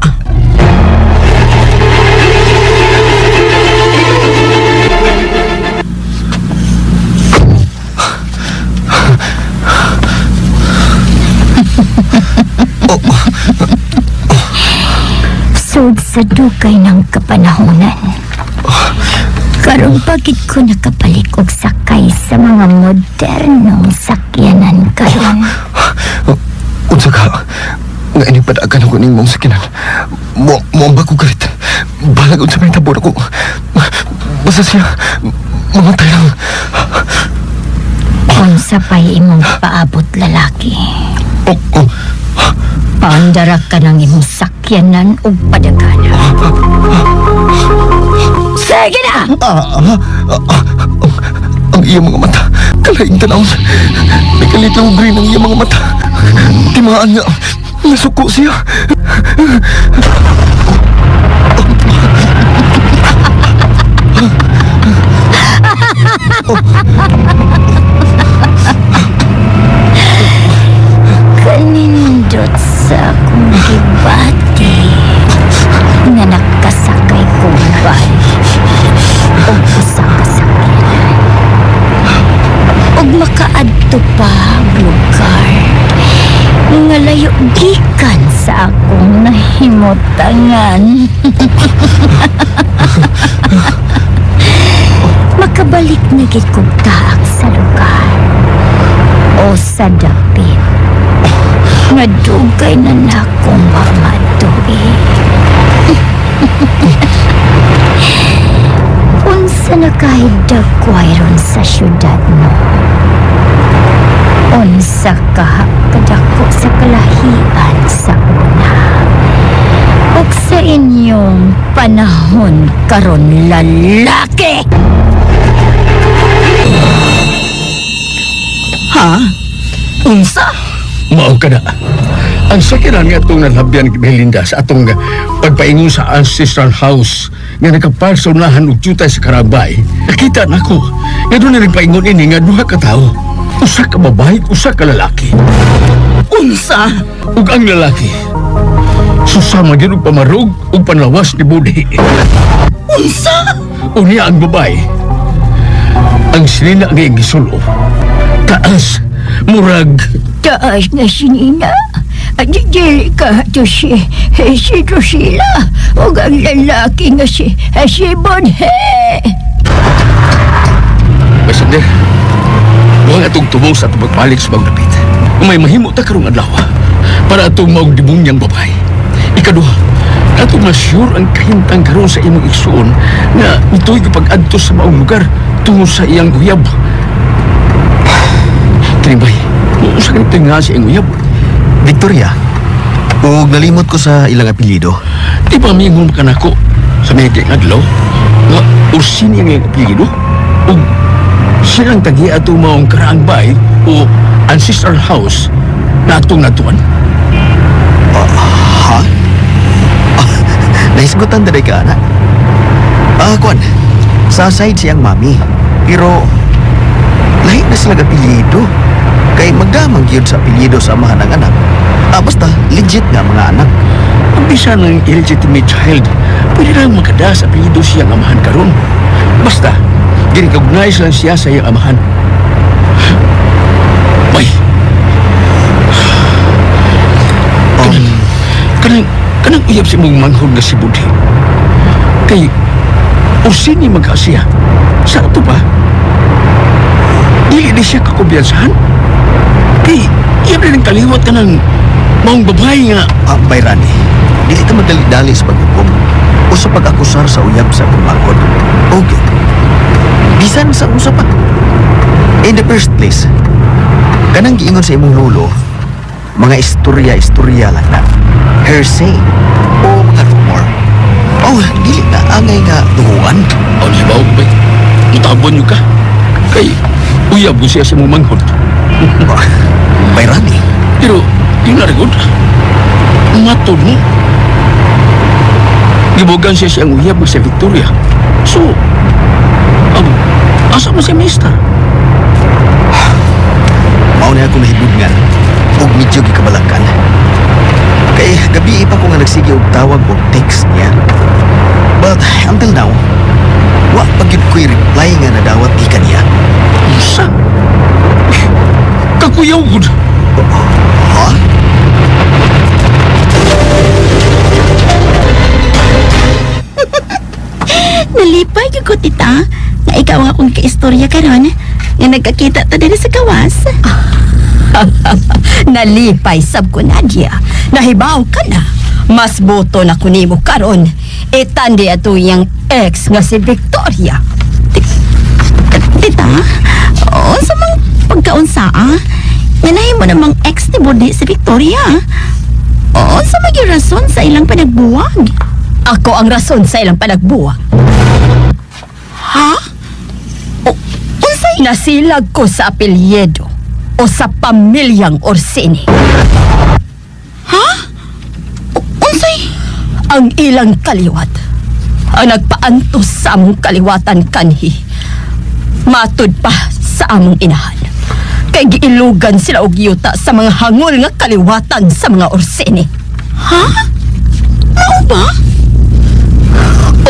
Sud sa dugay ng kapanahonan. Karong pagid ko nakabalik og sakay sa mga modernong sakyanan karon. Unsa ka? Nga ining padagan ako ning mong sakyanan. Mo ba ko galit? Balag unsa may tabor ako. Basta siya mamatay lang. Unsa pa'y imong paabot, lalaki? Paandara ka ng imong sakyanan og padagana. Sige na! Ang iyang mga mata, kalaing tanaw. Nagkalit lang green ang iyang mga mata. Timaan nga, nasuko siya. Kanindot sa akong gibati nga nakasakay kong bal og usa ka sakyanan og makaadto pa og lugar nga layo gikan sa akong nahimutangan. Makabalik na gid kog taak sa lugar o sa dapit nga dugay na nakong mamadui. Unsa na kahit dagkway ron sa syudad mo? Unsa ka kadako sa kalahian sa una? Ug sa inyong panahon karon lalaki. Ha? Unsa? Mao ka na. Ang sakiran nga itong nalabyan ni Belinda sa atong pagpaingon sa ancestral house nga nakaparsonahan og jutay sa Karabay. Nakita nako nga doon na nagpaingon ini nga duha ka tawo. Usa ka babae, usa ka lalaki. Unsa? Ug ang lalaki susama gyud og pamarog ug panlawas ni Budi. Unsa? Unya ang babae, ang sinina nga iyang gisulo, taas, murag Taas na sinina. At dili ka to si Drusilla. O ang lalaki nga si Bonhe. Basander, duha atong tubong sa atong pagbalik sa Bagdapit. May mahimo ta karong adlaw para atong maong demunyang babae. Ikaduha, atong ma-sure ang kahimtang karon sa imong igsuon nga ito'y gipag-adto sa maong lugar tungo sa iyang uyab. Kini bay, usa ka nito nga sa iyang uyab. Victoria, ug nalimot ko sa ilang apelyido. Di ba mingon ka nako sa may adlaw nga Orsini ang iyang apelyido? Ug silang tagi ato maong karaang bay o ancestral house na atong natuan. Ha? Nahisgutan daday ka, anak. Kwan, sa side siyang mami. Pero, lahi na sila apelyido. Kay magdamang gyud sa apelyido sa amahan ng anak. Basta, legit nga mga anak. Ang bisa ng illegitimate child, pwede lang makada sa apelyido siyang amahan karon. Basta, girecognize lang siya sa iyang amahan. Bay! Kanang uyab si mong manghod nga si Budi. Kay, Orsini magkasiya. Sa ato pa, dili di siya kakumpiyansahan. Kay, iyab na ng kaliwat ka ng maong babae nga. Bay Rani, dili ta magdali-dali sa paghukom o sa pag-akusar sa uyab sa akong manghod. Okay. Bisan sa unsa pa. In the first place, kanang giingon sa imong lolo, mga istorya-istorya lang na. Hearsay o mga rumor. Oh, dili na angay nga duhuan. O, di ba, bay? Mutabon nyo ka. Kay, uyab ko siya sa imong manghod. Bay Rani. Pero, yun na rin, matod mo. Gibugan siya siyang uyab sa Victoria. So, asa mo siya, mister? Mao na akong nahibudngan og medyo gikabalakan. Kay gabi pa ko nga nagsige og tawag og text niya. But until now, wa pa gyud ko'y reply nga nadawat gikan niya. Unsa? Kakuyaw gud. Ha? Nalipay gyud ko, tita, nga ikaw ang akong kaistorya karon nga nagkakita ta diri sa gawas. Nalipay sab ko, Nadia. Nahibaw ka na. Mas boto na kunimo karon. Itandi ato iyang ex nga si Victoria. Tita, unsa mang pagkaunsa ah? Nga nahimo namang ex ni Budi si Victoria. Unsa man gyud rason sa ilang panagbuwag? Ako ang rason sa ilang panagbuwag. Ha? Unsay? Nasilag ko sa apelyido o sa pamilyang Orsini. Ha? Unsay? Ang ilang kaliwat ang nagpaantos sa among kaliwatan kanhi. Matud pa sa among inahan. Kay giilugan sila og yuta sa mga hangol nga kaliwatan sa mga Orsini. Ha? Mao ba?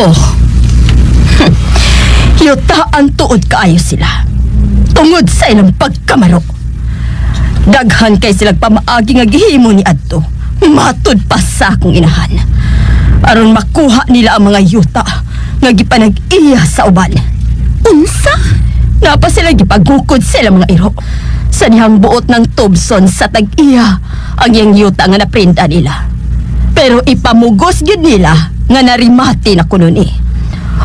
Oh. Yutaan tuod kaayo sila. Tungod sa ilang pagkamaro. Daghan kay silang pamaagi nga gihimo ni adto. Matud pa sa akong inahan. Aron makuha nila ang mga yuta nga gipanag-iya sa uban. Unsa? Napa sila gipagukod sa ilang mga iro. Sa dihang buot ng Tobson sa tag-iya ang iyang yuta nga naprinta nila. Pero ipamugos gyud nila nga narimati na kuno ni.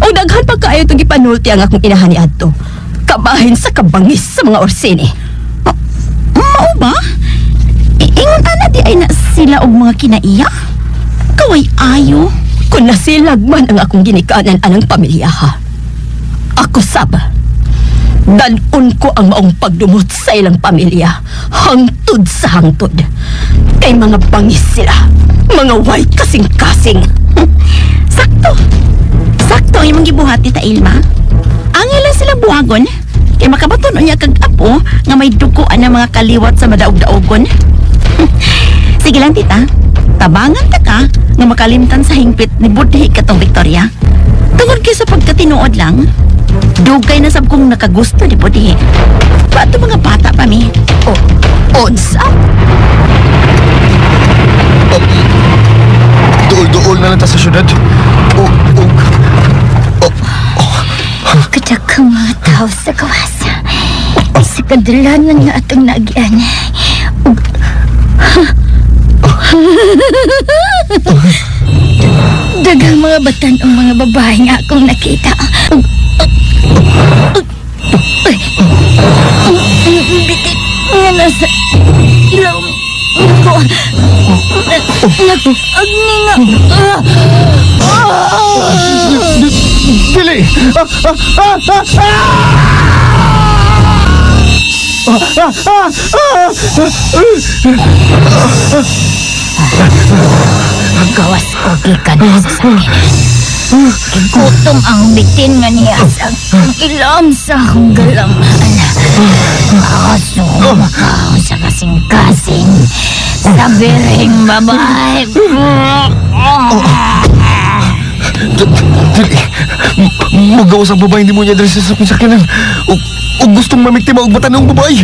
O daghan pa kaayo itong gipanulti ang akong inahan ni adto. Kabahin sa kabangis sa mga Orsini. Mao ba? Ingon ana di ay na sila og mga kinaiya? Kaway ayo. Kung nasilag man ang akong ginikanan anang pamilya, ha? Ako sab. Danon ko ang maong pagdumot sa ilang pamilya. Hangtod sa hangtod. Kay mga bangis sila. Mga way kasing-kasing. Sakto. Sakto ang imong gibuhat, Tita Ilma. Ang ilan sila buhagon. Kay makabaton unya kag apo nga may dukuan ang mga kaliwat sa madaog-daogon. Sige lang, tita. Tabangan ta ka nga makalimtan sa hingpit ni Budhi katong Victoria. Tungod kay sa pagkatinuod lang, dugay na sab kong nakagusto ni Budhi. Pato mga bata pa mi. Oh, unsa? Duol-duol na lang ta sa syudad. Kadaghang mga tao sa gawas. Sa kadalanan nga atong naagian. Daghang mga batan ang mga babae nga akong nakita. Bitit nga nasa ilaw ko. Agni nga. Dili! Gawas ko gikan na sa sakin. Gigutom ang bitin nga niya sa ilam sa akong galaman. Kaso makaon sa kasing-kasing sa bireng babae. Dili! Magawas ang babae hindi mo niya dali sa sakinan. O gustong mamiktima og batanong babae.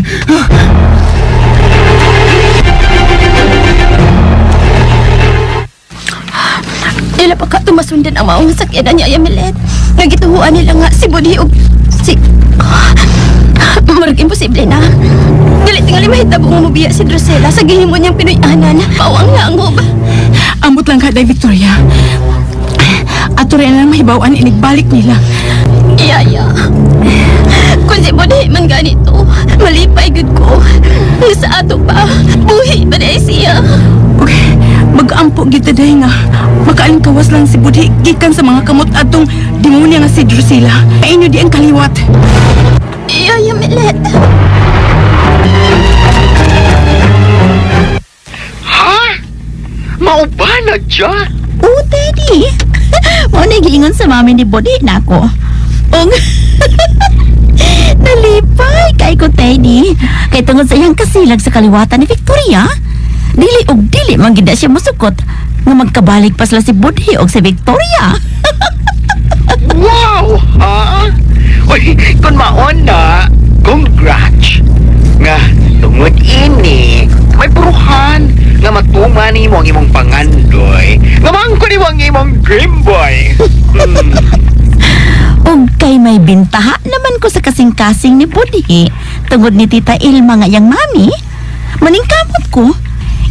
Dila pa ka tumasundan ang maong sakyanan niya, Yamilet. Nagituhuan nila nga si Budhi og si... Murag imposible na. Dili tingali mahitabo nga mobiya si Drusilla sa gihimo niyang Pinoy-anan. Pawang langob. Ambot lang ka, Day Victoria. Ato rin lang mahibawan inigbalik nila. Yaya. Kung si Budhi man ganito, malipay gud ko. Nga sa ato pa, buhi pa na siya. Okay, mag-ampo gid ta day nga makaalingkawas lang si Budhi gikan sa mga kamot atong demonya nga si Drusilla. Inyo di ang kaliwat. Yaya Milet. Ha? Mauba na siya? Oo, Teddy. Mao na giingon sa mami ni Budhi nako. Ong nalipay kay ko, Teddy. Kay tungod sa iyang kasilag sa kaliwatan ni Victoria, dili og dili man gid na siya musukot nga magkabalik pa sila si Budhi og si Victoria. Wow! Ha? Uy, kung maon na, congrats! Nga, tungod ini, may puruhan nga matuman nimo ang imong pangandoy, nga mangko nimo ang imong dream boy. Og kay may bintaha naman ko sa kasing-kasing ni Budhi tungod ni Tita Ilma nga iyang mami, maningkamot ko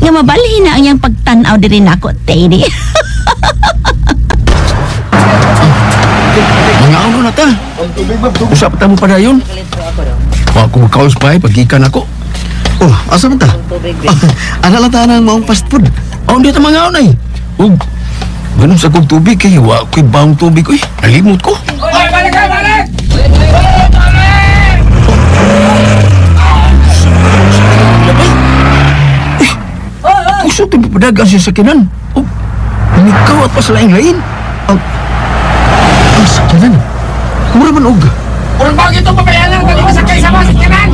nga mabalhin na ang iyang pagtan-aw diri nako, Teddy. Mga ano na ta? Usap ta mo pa dayon. Wa ko makaus pa pagikan ako. Oh, asa man ta? Ana lang ta nang maong fast food. Oh, hindi ta mga ay. Ug ganun sa kong tubig kay wa ko'y baong tubig oy. Nalimot ko. Balik! Gusto tayo papadagan siya sa kinan. Oh, nikawat pa sa lain-lain. Ang sakyanan. Mura man og. Urang bagay itong papayanan, dali ka sakay sa mga sakyanan!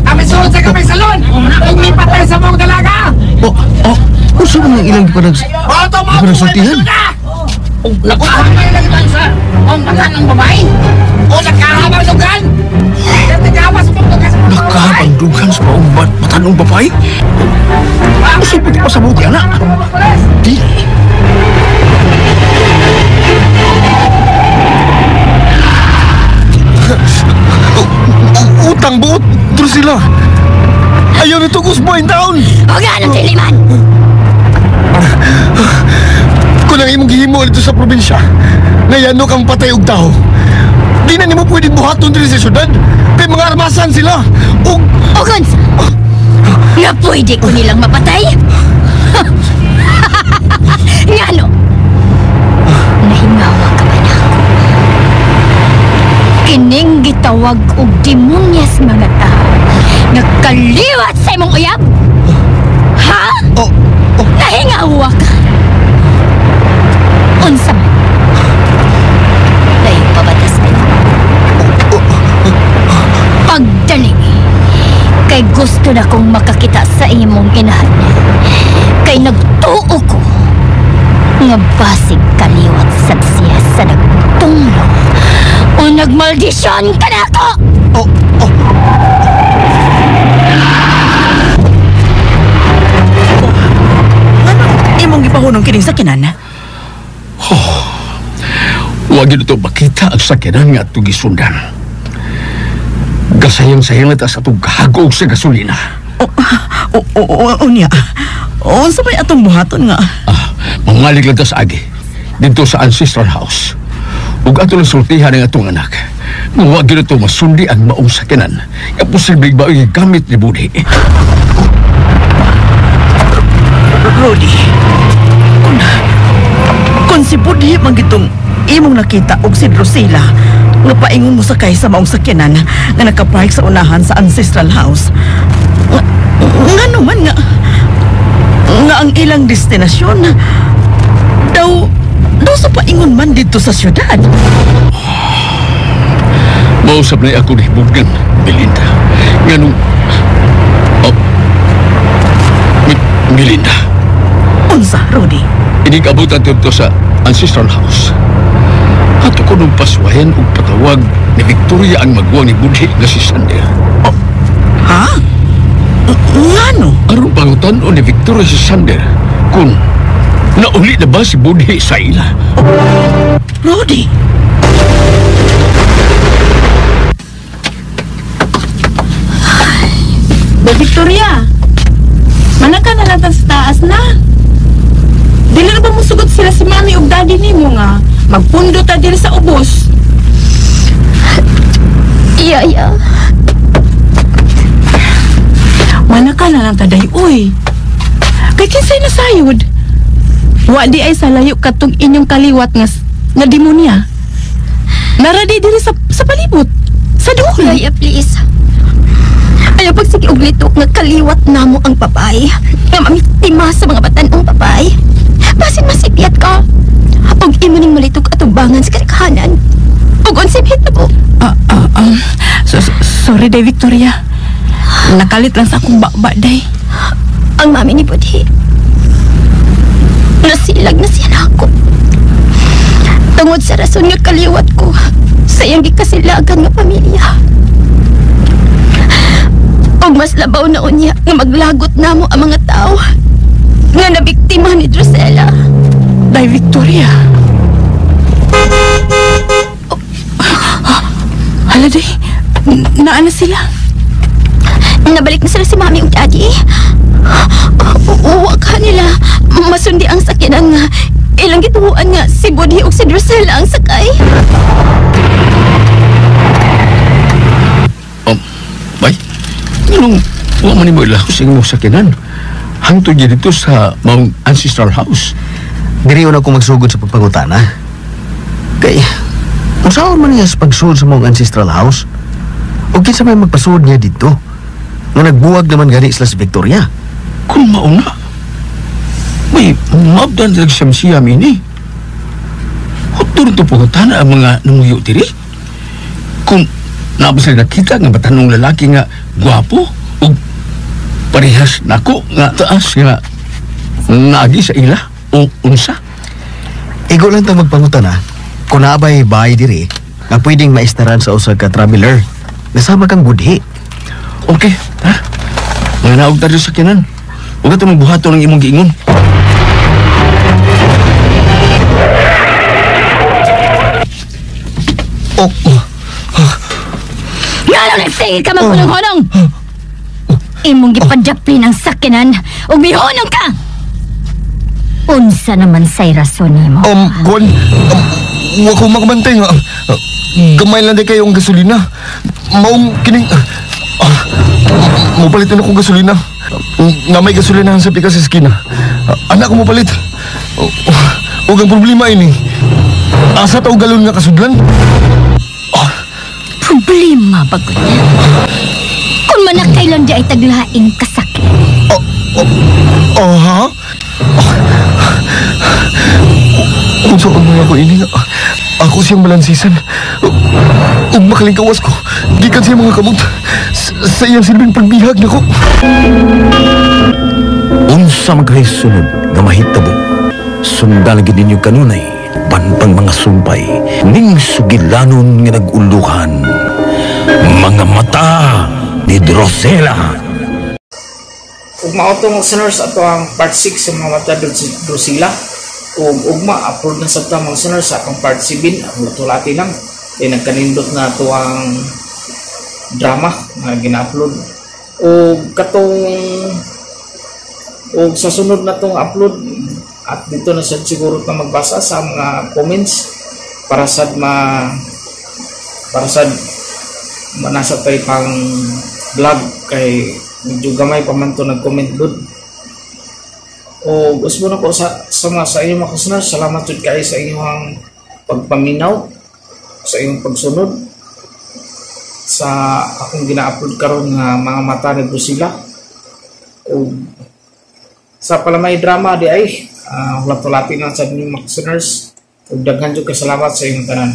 Kami sulod sa kamay salon! Kung may patay sa mga dalaga! Oh, oh, usa man ang ilang gipanagsultihan. Naku, may lagi tayo sa ang mga ng babae! O nagkahabang dugan! Nagkahabang sa mga dugan sa mga babae! Nakahabang dugan sa maong matanong babae? Usa pati pa sa buti, anak. Di. Utang buot, Drusilla. Ayaw nito kusboy down. Huwag anong tiliman! Kung ang imong gihimo dito sa probinsya, ngayano kang patay og tao. Di na nimo pwedeng buhaton diri sa syudad. Kay mga armasan sila. Og Ogons! Nga pwede ko nilang mapatay? Ngano? Nahingawa ka ba na ako? Kining gitawag og demonyas mga tao nagkaliwat sa imong uyab? Ha? Oh, oh. Nahingawa ka? Unsa man? Layo pa ba ta sa'yo? Pagdali! Kay gusto na kong makakita sa imong inahan. Kay nagtuo ko nga basig kaliwat sad siya sa nagtunglong o nagmaldisyon ka na ako! Oh, oh. Ano imong gipahunong kining sakinan? Oh, wag ito makita ang sakyanan nga atong gisundan. Gasayang-sayang na ta sa atong kahagog sa gasolina. Oh, niya. Unsa may atong buhaton nga? Ah, mangalig lang ta sa agi dito sa ancestral house. Ug ato lang sultihan ang atong anak. Wa gyud ito masundi ang maong sakyanan. Nga posibleng ba ang gamit ni Budhi. Rudy, kung si Budhi man gitong imong nakita og si Drusilla nga paingon mo sakay sa maong sakyanan nga nakapark sa unahan sa ancestral house. Nga naman nga ang ilang destinasyon daw sa paingon man dito sa syudad. Mausap na ako ni Bugan, Belinda. Nga nung... Oh, Melinda. Unsa, Rudy? Inikabutan dito sa ancestral house. Ato ko nung paswayan og patawag ni Victoria ang magwang ni Budhi nga si Sander. Oh, ha? Ngano? Aron pangutan-on ni Victoria si Sander kung nauli na ba si Budhi sa ila. Oh, Rudy! Ba, Victoria, manaka na lang sa taas na. Dili na ba musugot sila si mami ug daddy nimo nga magpundo ta diri sa ubos? Iya, iya. Manaka na lang taday, uy. Kay kinsay nasayod. Wa di ay sa layo katong inyong kaliwat nga demonya. Nara di diri sa palibot. Sa duol. Yaya, please. Ayaw pagsige og litok nga kaliwat namo ang babae. Nga mamiktima sa mga batan-ong babae. Basin masipiyat ka. Og imo ning malitok atubangan sa kalikanan. Og unsay hitabo. Sorry day, Victoria. Nakalit lang sa akong bakba, day. Ang mami ni Budhi, nasilag na siya na ako. Tungod sa rason nga kaliwat ko sa iyang gikasilagan nga pamilya. Og mas labaw na unya nga maglagot namo ang mga tao nga nabiktima ni Drusilla. Day, Victoria. Oh, hala, day. Naa na sila. Nabalik na sila si mami ug daddy. Uwa ka nila. Masundi ang sakyanan nga ilang gituhuan nga si Budhi ug si Drusilla ang sakay. Bay, anong wa man nimo ilahos ang imong sakyanan? Hangtod niya dito sa maong ancestral house. Diri una ko magsugod sa pagpangutana. Kay, unsaon man niya sa pagsugod sa maong ancestral house? O kinsa may magpasugod niya dito? Nga nagbuwag naman gani sila si Victoria. Kung mauna, may maabdan talaga siyam siyam ini. Hutur to pangutana ang mga nanguyo diri. Kung naabot sila nakita nga batanong lalaki nga gwapo o parehas nako nga taas nga naagi sa ila o unsa. Igo lang ta magpangutana kung naabay bahay diri nga pwedeng maistaran sa usa ka traveler nasama kang Budhi. Okay, ha? Mga naog tayo sa kinan. Huwag ito magbuhato ng imong giingon. Oh, oh. Nga lang nagsige ka maghunong-hunong! Imong gipadyaplin ang sakyanan ug mihunong ka! Unsa naman say rason nimo? Gwen, wa ko makabantay nga. Gamay lang di kayo ang gasolina. Maong kining... Mupalit na akong gasolina. Na may gasolina sa pikas sa eskina. Anak ko mupalit. Ug ang problema ini, asa ta og galon nga kasudlan? Problema ba ko niya? Kung manakailan di ay taglaing kasakit. Oh, ha? Unsa ang mga ko ini nga ako siyang balansisan. Ug makalingkawas ko gikan sa iyang mga kamot sa iyang silbing pagbihag nako. Unsa man kay sunod nga mahitabo, sundan gid ninyo kanunay pantang mga sumpay ning sugilanon nga nag-uluhan, Mga Mata ni Drosela. Ug mao to, mga listeners, ato ang part 6 sa Mga Mata ni Drusilla. Ug ugma upload na sa ta, mga listeners, sa akong part 7. Ang tulati lang kay nagkanindot na ato ang drama nga gina-upload. Ug katong ug sa sunod na tong upload at dito na sad siguro ta magbasa sa mga comments para sad manasa tay pang vlog kay medyo gamay pa man to nag-comment dud. O gusto na ko sa mga sa inyong mga listeners, salamat jud kaayo sa inyong pagpaminaw, sa inyong pagsunod sa akong gina-upload karon nga Mga Mata ni Drusilla o sa palamay drama di ay hulat-hulati na sa inyong mga listeners. Ug daghan jud kasalamat sa inyong tanan.